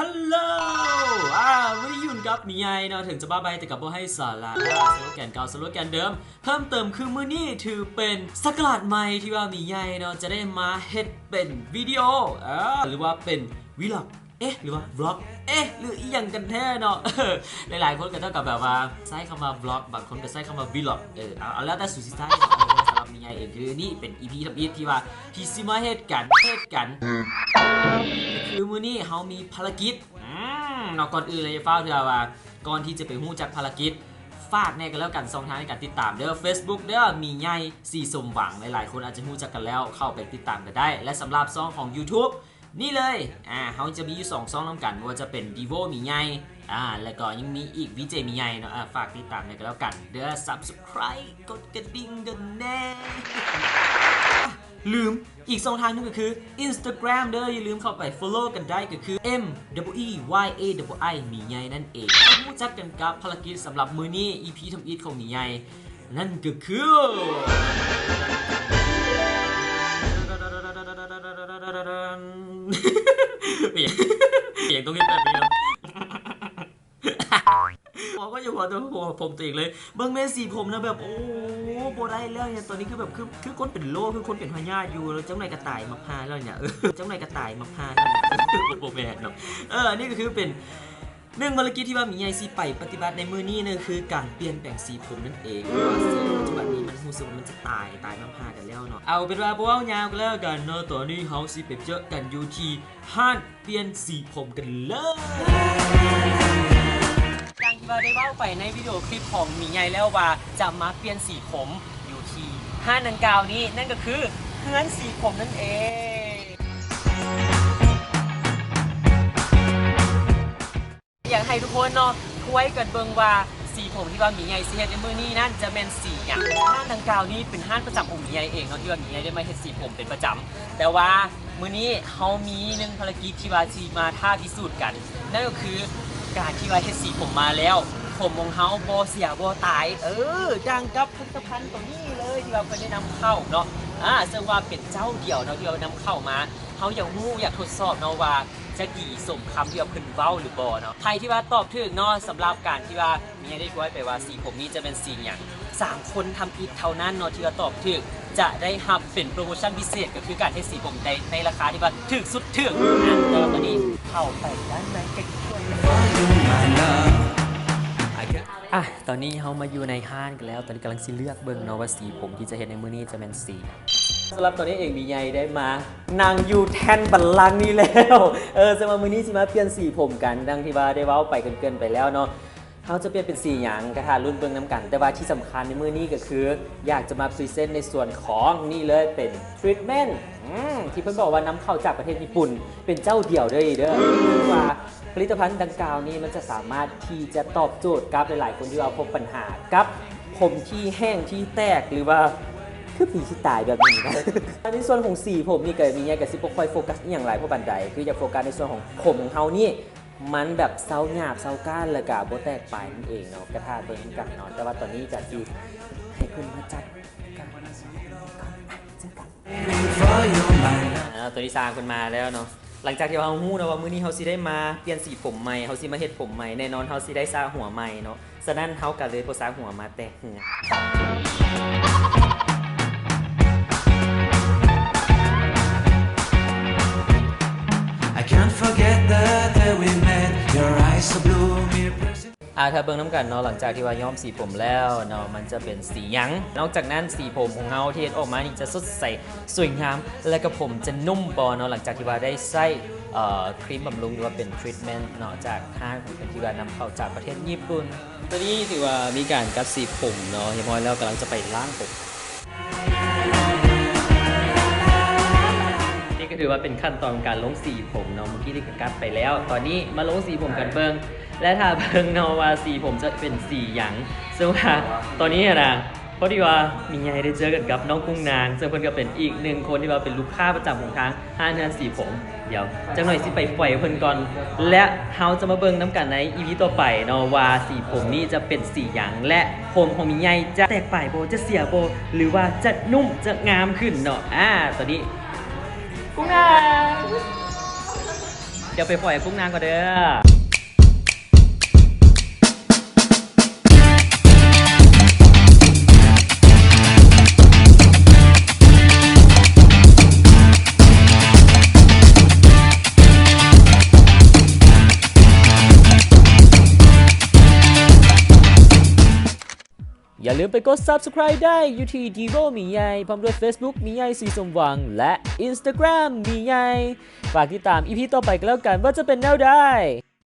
ຮັລໂຫຼ ອ່າ ມື້ນີ້ຢູ່ກັບໝີໃຫຍ່ເນາະ ເຖິງຈະບ້າໃບ້ແຕ່ກໍບໍ່ໄຮ້ສາລະ ອ່າ ສະໂລແກນເກົ່າ ສະໂລແກນເດີມ ເພີ່ມເຕີມຄືມື້ນີ້ຖືເປັນສັກກະລາດໃໝ່ທີ່ວ່າໝີໃຫຍ່ເນາະ ຈະໄດ້ມາເຮັດເປັນວິດີໂອ ເອີ ຫຼືວ່າເປັນວີລັອກ ເອະ ຫຼືວ່າບລັອກ ເອະ ຫຼືອີ່ຫຍັງກັນແທ້ເນາະ ຫຼາຍໆຄົນກໍເຈົ້າກໍແບບວ່າໃຊ້ຄຳວ່າບລັອກ ບາງຄົນກໍໃຊ້ຄຳວ່າວີລັອກ ເອີ ເອົາ ເອົາແລ້ວແຕ່ສູຊິໃຊ້ ສຳລັບໝີໃຫຍ່ເອງ ຄືນີ້ເປັນອີພີທຳອິດທີ່ວ່າ ທີ່ຊິມາເຮັດກັນ ເຮັດກັນ ຄືມື້ນີ້ເຮົາມີພາລະກິດ ອືມ ເນາະ ກ່ອນອື່ນເລີຍ ຢ່າຟ້າວເທື່ອວ່າ ກ່ອນທີ່ຈະໄປຮູ້ຈັກພາລະກິດ ຝາກແດ່ກໍແລ້ວກັນ ຊ່ອງທາງໃນການຕິດຕາມເດີ ເຟສບຸກເດີ ໝີໃຫຍ່ ສີສົມຫວັງ ຫຼາຍໆຄົນອາດຈະຮູ້ຈັກກັນແລ້ວ ເຂົ້າໄປຕິດຕາມກັນໄດ້ ແລະ ສຳລັບຊ່ອງຂອງຢູທູບ ນີ້ເລີຍ ອ່າ ເຮົາຈະມີຢູ່ສອງຊ່ອງນຳກັນ ບໍ່ວ່າຈະເປັນດີໂວໝີໃຫຍ່ ອ່າ ແລ້ວກໍຍັງມີອີກ ວີເຈໝີໃຫຍ່ເນາະ ອ່າ ຝາກຕິດຕາມແດ່ກໍແລ້ວກັນເດີ ຊັບສະໄຄຣບ໌ ກົດກະດິ່ງກັນແດ່ ລືມ ອີກຊ່ອງທາງໜຶ່ງກໍຄືອິນສະຕາແກຣມເດີ ຢ່າລືມເຂົ້າໄປຟໍໂລກັນໄດ້ ກໍຄືເອັມດັບເບິນຢູອີວາຍເອດັບເບິນໄອ ໝີໃຫຍ່ນັ້ນເອງ ມາຮູ້ຈັກກັນກັບພາລະກິດສຳລັບມື້ນີ້ ອີພີທຳອິດຂອງໝີໃຫຍ່ ນັ້ນກໍຄື ເປັນຫຍັງ ເປັນຫຍັງຕ້ອງເຮັດແບບນີ້ເນາະ ຫົວກໍຢ່າຫົວແຕ່ຫົວຜົມຕົວເອງເລີຍ ເບິ່ງແມ່ສີຜົມນະ ແບບ ໂອ້ ບໍ່ໄດ້ແລ້ວເນຍ ຕອນນີ້ຄືແບບ ຄື ຄືຄົນເປັນໂລ ຄືຄົນເປັນພະຍາດຢູ່ ແລ້ວຈັກໜ່ອຍກໍຕາຍໝາກພາແລ້ວເນຍ ເອີ ຈັກໜ່ອຍກໍຕາຍໝາກພາແລ້ວເນຍ ບໍ່ແມ່ນເນາະ ເອີ ອັນນີ້ກໍຄືເປັນ ໜຶ່ງພາລະກິດທີ່ວ່າໝີໃຫຍ່ຊິໄປປະຕິບັດໃນມື້ນີ້ນັ້ນ ກໍຄືການປ່ຽນແປງສີຜົມນັ້ນເອງ ເພາະວ່າສີຜົມປັດຈຸບັນນີ້ມັນຮູ້ສຶກວ່າມັນຈະຕາຍ ຕາຍມາພາກັນແລ້ວເນາະ ເອົາເປັນວ່າບໍ່ເວົ້າຍາວກັນແລ້ວກັນເນາະ ຕອນນີ້ເຮົາຊິໄປເຈີກັນຢູ່ທີ່ຮ້ານປ່ຽນສີຜົມກັນເລີຍ ຢ່າງທີ່ວ່າໄດ້ເວົ້າໄປໃນວິດີໂອຄລິບຂອງໝີໃຫຍ່ແລ້ວວ່າຈະມາປ່ຽນສີຜົມຢູ່ທີ່ຮ້ານດັ່ງກ່າວນີ້ ນັ້ນກໍຄືເຮືອນສີຜົມນັ້ນເອງ ຢາກໃຫ້ທຸກຄົນເນາະ ຊ່ວຍກັນເບິ່ງວ່າສີຜົມທີ່ວ່າໝີໃຫຍ່ຊິເຮັດໃນມື້ນີ້ນັ້ນຈະແມ່ນສີຫຍັງ ຮ້ານດັ່ງກ່າວນີ້ເປັນຮ້ານປະຈຳຂອງໝີໃຫຍ່ເອງເນາະ ທີ່ວ່າໝີໃຫຍ່ໄດ້ມາເຮັດສີຜົມເປັນປະຈຳ ແຕ່ວ່າມື້ນີ້ເຮົາມີໜຶ່ງພາລະກິດທີ່ວ່າຊິມາທ້າພິສູດກັນ ນັ້ນກໍຄືການທີ່ວ່າເຮັດສີຜົມມາແລ້ວ ຜົມຂອງເຮົາບໍ່ເສຍບໍ່ຕາຍ ເອີ ດັ່ງກັບຜະລິດຕະພັນໂຕນີ້ເລີຍ ທີ່ວ່າເພິ່ນໄດ້ນຳເຂົ້າເນາະ ອາ ເຊິ່ງວ່າເປັນເຈົ້າດຽວເນາະ ທີ່ວ່ານຳເຂົ້າມາ ເຮົາຢາກຮູ້ ຢາກທົດສອບເນາະວ່າ ຈະດີສົມຄຳທີ່ວ່າເພິ່ນເວົ້າຫຼືບໍ່ເນາະ ໃຜທີ່ວ່າຕອບຖືກເນາະ ສຳລັບການທີ່ວ່າມີໃຫ້ໄດ້ທວຍໄປວ່າສີຜົມນີ້ຈະແມ່ນສີຫຍັງ ສາມຄົນທຳອິດເທົ່ານັ້ນເນາະ ທີ່ວ່າຕອບຖືກ ຈະໄດ້ຮັບເປັນໂປຣໂມຊັນພິເສດ ກໍຄືການເຮັດສີຜົມໃນ ໃນລາຄາທີ່ວ່າຖືກສຸດຖືກ ອາ ແຕ່ວ່າຕອນນີ້ເຂົ້າໄປດ້ານໃນກັນກ່ອນ ອາ ຕອນນີ້ເຮົາມາຢູ່ໃນຮ້ານກັນແລ້ວ ຕອນນີ້ກຳລັງຊິເລືອກເບິ່ງເນາະວ່າສີຜົມທີ່ຈະເຮັດໃນມື້ນີ້ຈະແມ່ນສີຫຍັງ ສຳລັບຕອນນີ້ເອງ ມີໃຫຍ່ໄດ້ມານັ່ງຢູ່ແທ່ນບັນລັງນີ້ແລ້ວ ເອີ ເຊິ່ງວ່າມື້ນີ້ຊິມາປ່ຽນສີຜົມກັນ ດັ່ງທີ່ວ່າໄດ້ເວົ້າໄປເກີນໆໄປແລ້ວເນາະ ເຮົາຈະປ່ຽນເປັນສີຫຍັງ ກໍຖ້າລຸ້ນເບິ່ງນຳກັນ ແຕ່ວ່າທີ່ສຳຄັນໃນມື້ນີ້ກໍຄື ຢາກຈະມາພຣີເຊັນໃນສ່ວນຂອງນີ້ເລີຍ ເປັນທຣີດເມັນ ອືມ ທີ່ເພິ່ນບອກວ່ານຳເຂົ້າຈາກປະເທດຍີ່ປຸ່ນ ເປັນເຈົ້າດຽວເດີ ເດີ ວ່າ ຜະລິດຕະພັນດັ່ງກ່າວນີ້ ມັນຈະສາມາດທີ່ຈະຕອບໂຈດກັບຫຼາຍໆຄົນທີ່ວ່າພົບບັນຫາກັບຜົມທີ່ແຫ້ງທີ່ແຕກ ຫຼືວ່າຄືຜີຊິຕາຍແບບນີ້ນະ. ໃນສ່ວນຂອງສີຜົມນີ້ກໍມີຫຍັງກໍຊິບໍ່ຄ່ອຍໂຟກັສອີ່ຫຍັງຫຼາຍພໍປານໃດ ຄືຢາກໂຟກັສໃນສ່ວນຂອງຜົມຂອງເຮົານີ້ ມັນແບບເຊົາຫຍາບເຊົາກ້ານ ແລ້ວກໍບໍ່ແຕກປາຍນັ້ນເອງເນາະ. ກໍຖ້າເບິ່ງນຳກັນເນາະ ແຕ່ວ່າຕອນນີ້ກໍຊິໃຫ້ເພິ່ນມາຈັດການ ອ່າ ຕົວທີ່ສາມເພິ່ນມາແລ້ວເນາະ. ຫຼັງຈາກທີ່ວ່າເຮົາຮູ້ເນາະວ່າມື້ນີ້ເຮົາຊິໄດ້ມາປ່ຽນສີຜົມໃໝ່ ເຮົາຊິມາເຮັດຜົມໃໝ່ ແນ່ນອນເຮົາຊິໄດ້ສະຫົວໃໝ່ເນາະ. ສະນັ້ນເຮົາກໍເລີຍບໍ່ສະຫົວ ມາແຕ່ງເຮືອນ. I can't forget the day we met, your eyes so blue, me pressing ອ່າ ຖ້າເບິ່ງນຳກັນເນາະ ຫຼັງຈາກທີ່ວ່າຍ້ອມສີຜົມແລ້ວເນາະ ມັນຈະເປັນສີຫຍັງ? ນອກຈາກນັ້ນ ສີຜົມຂອງເຮົາທີ່ເຮັດອອກມານີ້ຈະສົດໃສສວຍງາມ ແລະກະຜົມຈະນຸ້ມບໍ່ເນາະ ຫຼັງຈາກທີ່ວ່າໄດ້ໃຊ້ ເອີ ຄຣີມບຳລຸງ ຫຼືວ່າເປັນທຣີດເມັນເນາະ ຈາກຮ້ານຂອງເພິ່ນທີ່ວ່ານຳເຂົ້າຈາກປະເທດຍີ່ປຸ່ນ. ຕອນນີ້ຖືວ່າມີການກັດສີຜົມເນາະ ຮຽບຮ້ອຍແລ້ວ ກຳລັງຈະໄປລ້າງຜົມ. ນີ້ກໍຖືວ່າເປັນຂັ້ນຕອນຂອງການລົງສີຜົມເນາະ ເມື່ອກີ້ນີ້ກໍກັດໄປແລ້ວ ຕອນນີ້ມາລົງສີຜົມກັນເບິ່ງ ແລະຖ້າເບິ່ງເນາະວ່າສີຜົມຈະເປັນສີຫຍັງ. ເຊິ່ງວ່າຕອນນີ້ຫັ້ນນະ ພໍດີວ່າມີໃຫຍ່ໄດ້ເຈີກັນກັບນ້ອງກຸ້ງນາງ ເຊິ່ງເພິ່ນກໍເປັນອີກໜຶ່ງຄົນທີ່ວ່າເປັນລູກຄ້າປະຈຳຂອງທາງຮ້ານເຮືອນສີຜົມ. ດຽວຈັກໜ້ອຍຊິໄປໄຟເພິ່ນກ່ອນ ແລະເຮົາຈະມາເບິ່ງນຳກັນໃນອີພີຕໍ່ໄປເນາະ ວ່າສີຜົມນີ້ຈະເປັນສີຫຍັງ ແລະຜົມຂອງມີໃຫຍ່ຈະແຕກປາຍບໍ່ ຈະເສຍບໍ່ ຫຼືວ່າຈະນຸ້ມ ຈະງາມຂຶ້ນເນາະ. ອ່າ ຕອນນີ້ກຸ້ງນາງ ດຽວໄປປ່ອຍໃຫ້ຟຸງນາງກ່ອນເດີ້. ຢ່າລືມໄປກົດ Subscribe ໄດ້ຢູ່ທີ່ Devo ໝີ່ໃຫຍ່ ພ້ອມດ້ວຍ Facebook ໝີ່ໃຫຍ່ ສີສົມຫວັງ ແລະ Instagram ໝີ່ໃຫຍ່. ຝາກຕິດຕາມ ອີ ພີ ຕໍ່ໄປກໍແລ້ວກັນວ່າຈະເປັນແນວໃດ.